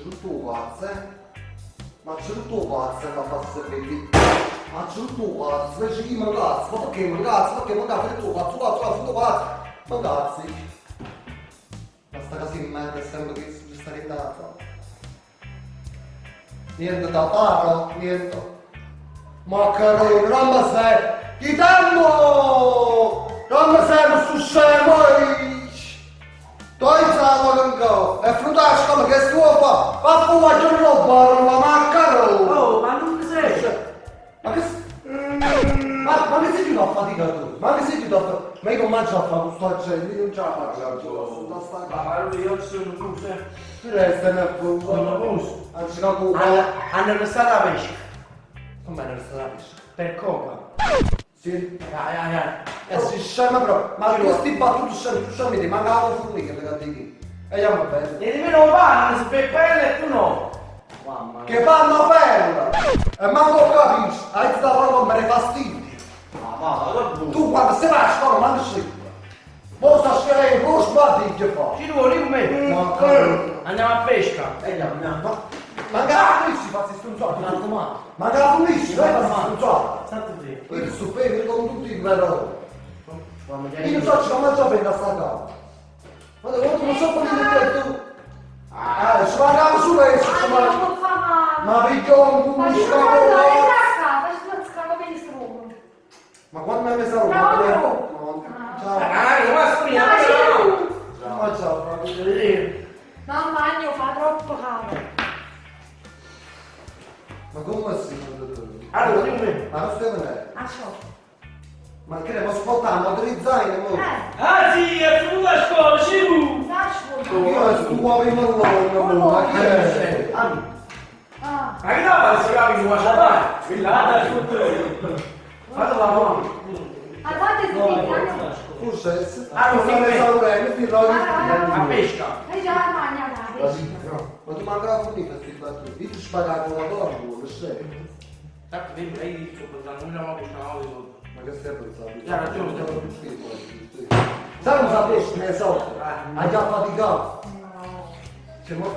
C'è tutto 'o pazzo, eh? Ma c'è tutto 'o pazzo, ma fa sapere. Ma c'è tutto 'o pazzo, invece chi mi cazzo? Ma perché mi cazzo? Perché mi cazzo? Tutto 'o pazzo, pazzo, pazzo, tutto pazzo. Ma cazzo. Ma sta casa in merda è sempre che si sta in casa. Niente da fare, niente. Ma che non mi serve! Chi tempo! Non mi serve su scemo! Dai zalo che go! E frutasca che stufa! Ma fu a giorno barba, ma caro! Oh, ma non sei! Ma che... Ma, ma che sei tu a fatica tu? Ma che sei tu a fatica? Ma io non mangio a fare questo gente, io non ce la faccio. Da sta Ma allora io sono chiuso. Tu resta nel Sono chiuso. Anzi, no, culo. Hanno arrestato la pesca. Come hanno arrestato la pesca? Per coca. Sì. Dai, dai, dai. E si scema però, ma tu sti battuti scemi, tu scemi, ti mancava formica per dire. E andiamo bene. E nemmeno pane, si per pelle e tu no. Mamma Che fanno bella! E manco capisci, hai sta proprio me ne fastidi. Ma va, ma Tu quando sei a scuola manco scritto. Mo sta scrivendo, lo sbatti che fa. Ci vuole con me. Ma cavolo. Andiamo a pesca. E andiamo, andiamo. Manca la fornisci, fazzi stronzate. Manca la fornisci, vai fazzi stronzate. State zitto. Io sto bene con tutti i però. Io non so ci mangia bene a sta casa. Ma non so come dire tu. Ah, ci mangiamo su questo, ci Ah, mangiamo. non fa male. Ma piglio un Ma ci culo, sono andata, faccio una scala benissimo. Ma quando mi hai messo la No, roba? no. Ciao. Ah, ma scrivi, Ma sì. Ma ciao, fratello. Mamma mia, fa troppo caldo. Ma come si fa? Allora, dimmi. Ma non stai venendo? Ah, ciao. Ma che ne posso portare? Motorizzaine, mo. Eh, Ah sì, è finita la scuola, ci lascio. Io sto uomo in mallone, mo. Ma che è? Ah, Ma che no, ma si capi su faccia fare? Là, sotto. Guarda la mamma. a volte si dice, Forse Ah, non sta mi esaurendo, ti A pesca. e già la magna la pesca. Ma tu manca la fornica sti battuti. Io ti sparato una donna, lo sai. Tanto vedi, lei sto pensando, non la pesca, no, di sotto. Ma che stai pensando? Hai ragione. Sai non sapessi, ne so. Hai già faticato. Cioè, ma... Ma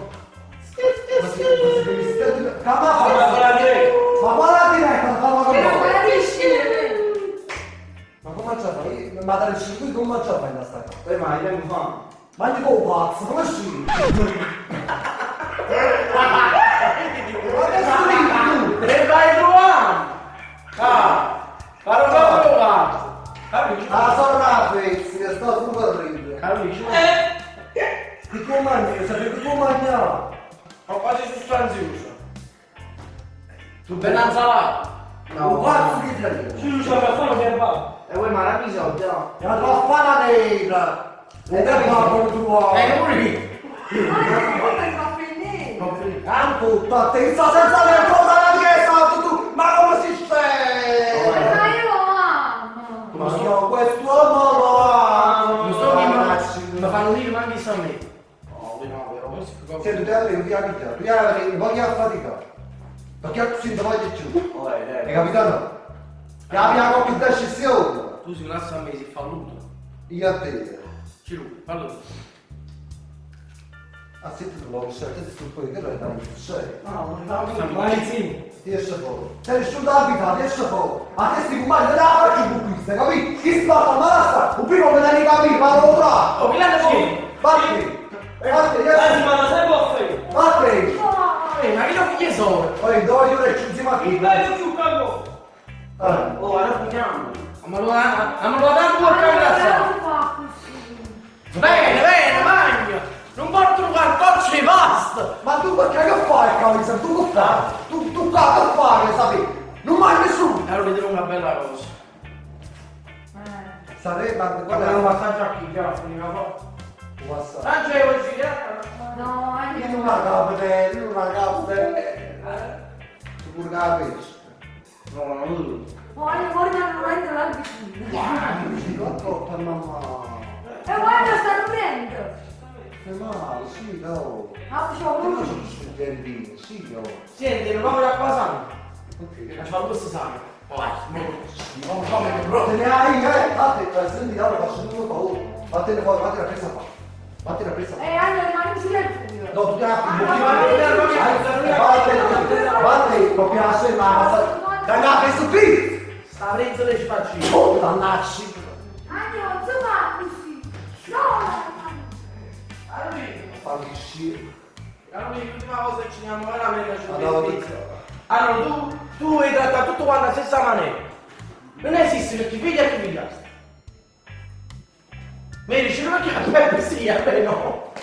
si... Ma si devi stare... Ma fa la diretta. Ma guarda diretta, fa la Che non cosa. capisci? Ma come ce la fai? Ma dal circuito come ce la fai da sta casa? Eh, ma io mi fa. Ma dico pazzo, come si? Ma che stai tu? E vai trovando! Ah! Ma non va trovato! Capisci? Ah, sono una pezza, che sto tu per ridere. Capisci? Che tu mangi, sai che tu mangi? Ho quasi sostanzioso. Tu bella insalata! No. Pazzo che ti Ci riusciamo a fare che va. E vuoi ma la soldi, no? E la tua fana nera! E te la con tua! Eh, pure qui! Ma come fa a finire? Ah, tutta testa senza le cosa la testa, tu, ma come si scende? Ma io lo amo. Ma io quest'uomo lo amo! Non sto mi mi fanno dire ma anche a me. No, no, però. Senti, te avevi via vita, tu avevi voglia a fatica. Perché tu senti voglia più. Hai capito no? Che abbiamo più decisione. Tu sei un asso a me, sei falluto. Io a te. Ci falluto. Ah, senti, tu lo sai, te sto poi che l'hai dato, sai. No, no, Vai sì. Ti esce fuori. Sei riuscito a abitare, ti esce fuori. A te sti compagni, te la faccio con questa, capito? Chi sbatta ammazza, un primo me ne capire, ma lo tra. Oh, che l'hanno fatto? Fatti! Fatti, Anzi, ma la sai può Fatti! Eh, ma che lo figli sono? Poi dove io le insieme a chi? Dai, tu capo. Ah. Oh, allora finiamo. Ma lo ma lo dato due Ma cagazza. non fa così. Bene, bene, magno. Non porto un cartoccio di pasta. Ma tu perché che fai, cavolo? Tu che fai? Tu, tu qua che fai, che sapi? Non mangi nessuno! Allora vedremo una bella cosa. Eh. Sarebbe, Guarda, guarda, un passaggio a chi già, finiva po'. un passaggio. Saggio, vuoi girare? No, Io io non la capo te, io non la capo te. Tu pure capisci. No, no, no. voglio guardare non entra la vicina. Sì, va troppo, mamma. E guarda, sta morendo. Fai male, sì, no. Ah, c'ho Io uno. non sono studentino, sì, no. Senti, non va a cosa? Ok. Ma ci fa questo sangue. Vai, no, come bro. Te ne hai, eh? Vatte, senti, allora faccio tutto paura. Vattene fuori, vattene a presa fa. Vattene a presa fa. E allora rimani sulla buio. No, tu Vabbè, mi piace, ma Danach è su Sta brezza le sfacci. Oh, dannacci. Anio, non si fa così. No, Fallisci. Allora, l'ultima cosa che ci andiamo veramente ci Allora, Allora, tu, tu hai trattato tutto quanto alla stessa maniera. Non esiste per chi figlia e chi figliastra. Mi dici, ma che a me sì, a me no.